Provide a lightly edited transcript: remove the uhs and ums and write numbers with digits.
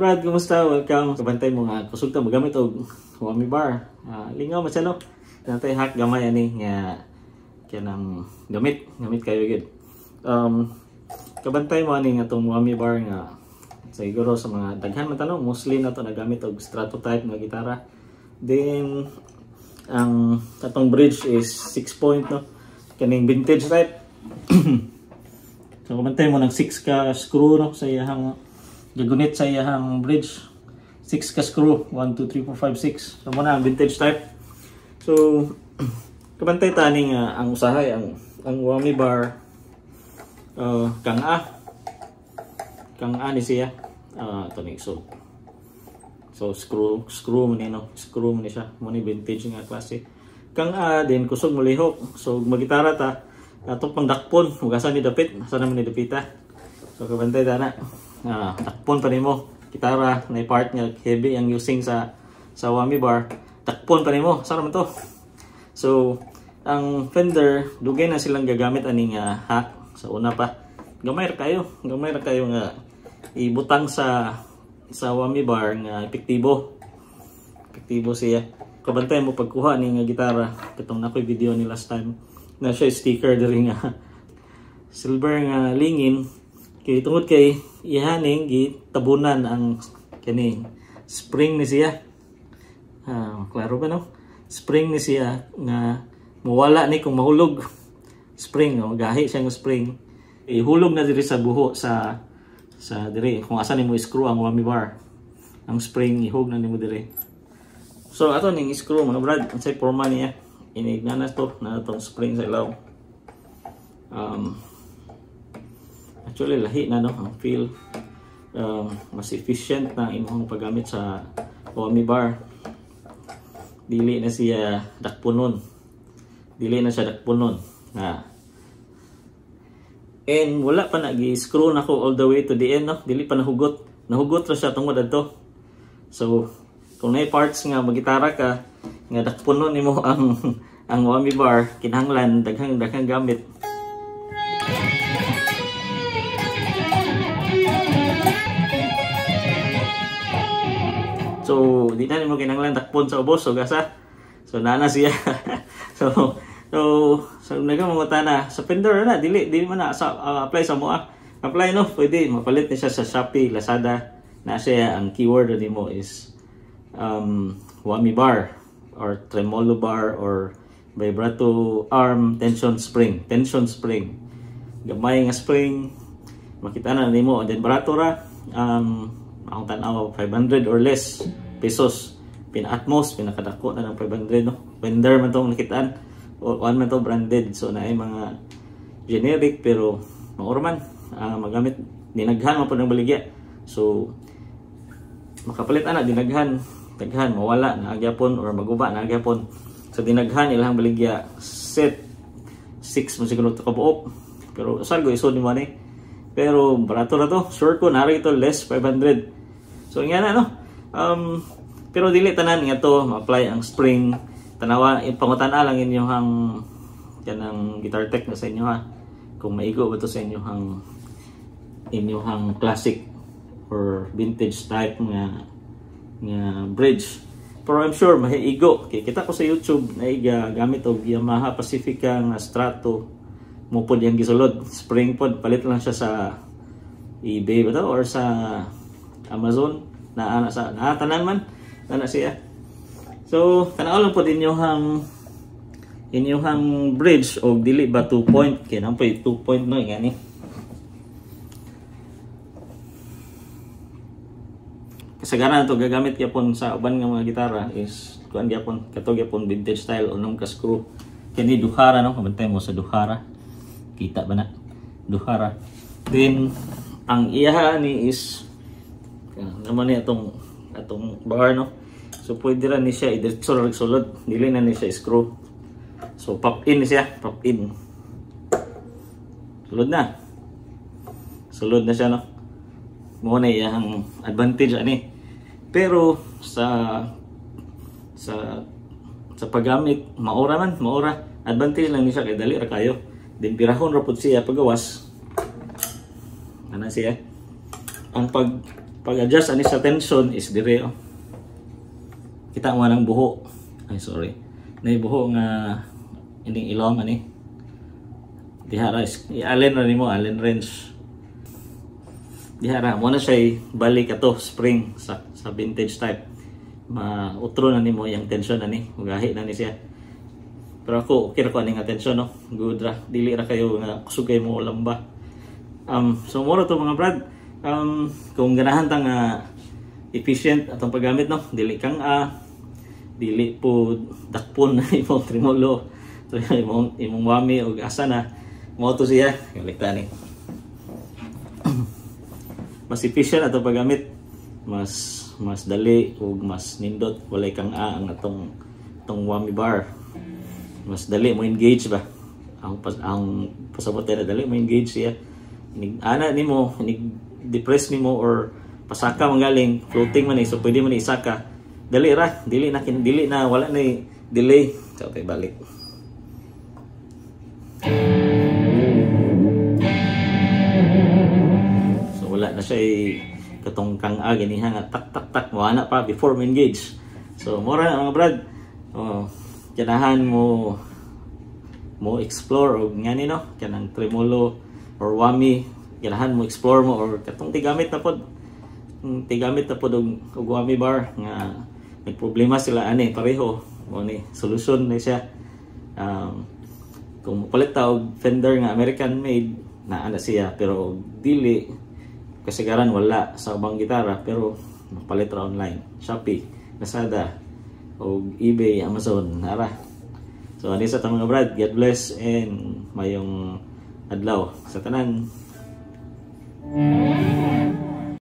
Brad, kumusta? Welcome. Kabantay mo nga kusog ta mogamit og whammy bar. Lingaw man siya, no? Natay hack gamay ani nga kanang gamit, gamit kayo gid. Kabantay mo ani nga tong whammy bar nga siguro sa mga daghan man tanong, mostly na to nagamit og strato type nga gitara. Then ang atong bridge is 6 point, no? Kaning vintage type. So kabantay mo ng 6 ka screw, no, sa iyahang gagunit sa iyahang bridge. 6 ka screw, 1 2 3 4 5 6. So mo na ang vintage type. So kabantay tani nga ang usahay ang whammy bar kang A ni siya. Ito ni so screw mo ni, no, screw mo ni siya, mo ni vintage nga klase. Kang A din kusog mo lihok. So magitara ta ato pang dakpon, ug asa ni dapit, asa naman ni dapita. So kabantay ta na. Dakpon pa nimo gitara na part nga heavy ang using sa whammy bar. Dakpon pa nimo, asa naman to. So ang Fender dugay na silang gagamit aning hack sa una pa. Gamay ra kayo nga ibutang sa whammy bar nga epektibo. Epektibo siya. Kabantay mo pagkuha ni nga gitara, katong nakoy video ni last time na siya sticker diri nga silver nga lingin kay tungod kay ihaning gitabunan ang kani spring ni siya. Klaro ba, no? Spring ni siya nga muwala ni kung mahulog. Spring, no? Gahi siya nga spring. Ihulog na diri sa buho sa diri kung asa nimo screw ang whammy bar. Ang spring ihug na nimo diri. So ato ning screw mga brad, unsay porma niya? Inig na to na tong spring sa ilaw. Actually lahi na, no, ang feel. Mas efficient na imong paggamit sa whammy bar. Dili na siya dakpunon. Dili na siya dakpunon. And wala pa nag-screw na ko all the way to the end, no? Dili pa nahugot. Nahugot ra siya tungod adto. So kung nay parts nga magitara ka nga dakpunon nimo ang whammy bar, kinahanglan daghang gamit. So di na nimo kinahanglan dakpon sa ubos o gasa. So nana siya. so nagamangutan na sa Fender na dili man na sa apply sa moa. Apply, no, pwede mapalit ni siya sa Shopee, Lazada. Na siya ang keyword nimo is whammy bar or tremolo bar or vibrato arm tension spring. Tension spring. Gamay nga spring makita na nimo, and then barato ra. Akong tan-aw 500 or less pesos. Pina-atmos, pinakadako na ng 500, no. Vendor man tong nakitaan. O kuan man to branded, so naay mga generic pero maura man magamit, dinaghan man pud ang baligya. So makapalit ana dinaghan, daghan mawala na gyapon or maguba na gyapon. So dinaghan ilang baligya set 6 mo siguro to kabuok. Pero usal go isod nimo ani. Pero barato ra to, sure ko nari ito less 500. So nga na, no. Pero dili tanan nga to ma-apply ang spring. Tanawa, ipangutan-a lang inyong kanang guitar tech na sa inyo, ha. Kung maigo ba to sa inyong classic or vintage type nga bridge. Pero I'm sure mahiigo. Kay kita ko sa YouTube na iga gamit og Yamaha Pacifica nga Strato mo pod yang gisulod. Spring pod, palit lang siya sa eBay ba to or sa Amazon na ana sa na tanan man ana siya. So tanaw lang pod inyong bridge og dili ba 2 point kay nang 2 point, no, ngani. Kasagaran to gagamit gyapon sa uban nga mga gitara is kuan gyapon kato gyapon vintage style unom ka screw. Kini duhara, no, kabantay mo sa duhara. Kita ba na? Duhara. Then ang iyaha ni is naman ni atong bar, no. So pwede ra ni siya idiretso ra sulod, dili na ni siya screw. So pop in ni siya, pop in. Sulod na. Sulod na siya, no. Mo na iyang advantage ani. Pero sa paggamit maura man, maura. Advantage lang ni siya kay dali ra kayo. Then pirahon ra pud siya pagawas. Ana siya. Ang pag Pag-adjust ani sa tension is dire, oh. Kita mo nang buho. Ay, sorry. Nay buho nga ining ilong ani. Diha ra i-allen ra nimo, Allen wrench. Diha ra mo na siya balik ato spring sa vintage type. Ma-utro na nimo yang tension ani, mugahi na ni siya. Pero ako, okay ra ko aning tension, no. Good ra. Dili ra kayo nga kusog kay mo lamba. So mura to, mga brad. Kung ganahan ta nga efficient atong paggamit, no, dili kang dili po dakpon na imong tremolo, imong whammy og asa na mo to siya galikta ni. Mas efficient atong paggamit, mas mas dali ug mas nindot, walay kang a ang atong whammy bar. Mas dali mo engage ba ang pasabot na dali mo engage siya. Inig ana nimo, inig depress nimo or pasaka man galing, floating man eh, so pwede man isaka, dali ra, dili na kin dili na, wala na delay. So okay, balik. So wala na siya katong kang a ganiha nga tak tak tak, mo pa before mo engage. So mora na, mga brad. Oh, ganahan mo mo explore og ngani, no, kanang tremolo or whammy, ganahan mo explore mo or katong tigamit na pod og whammy bar nga nagproblema sila ani pareho mo ni, solusyon ni siya. Kung mopalit ta og Fender nga American made na ana siya, pero dili kasagaran wala sa ubang gitara, pero mapalit ra online, Shopee, Lazada og eBay, Amazon ara. So ani sa ta, mga brad. God bless and mayong adlaw sa tanan.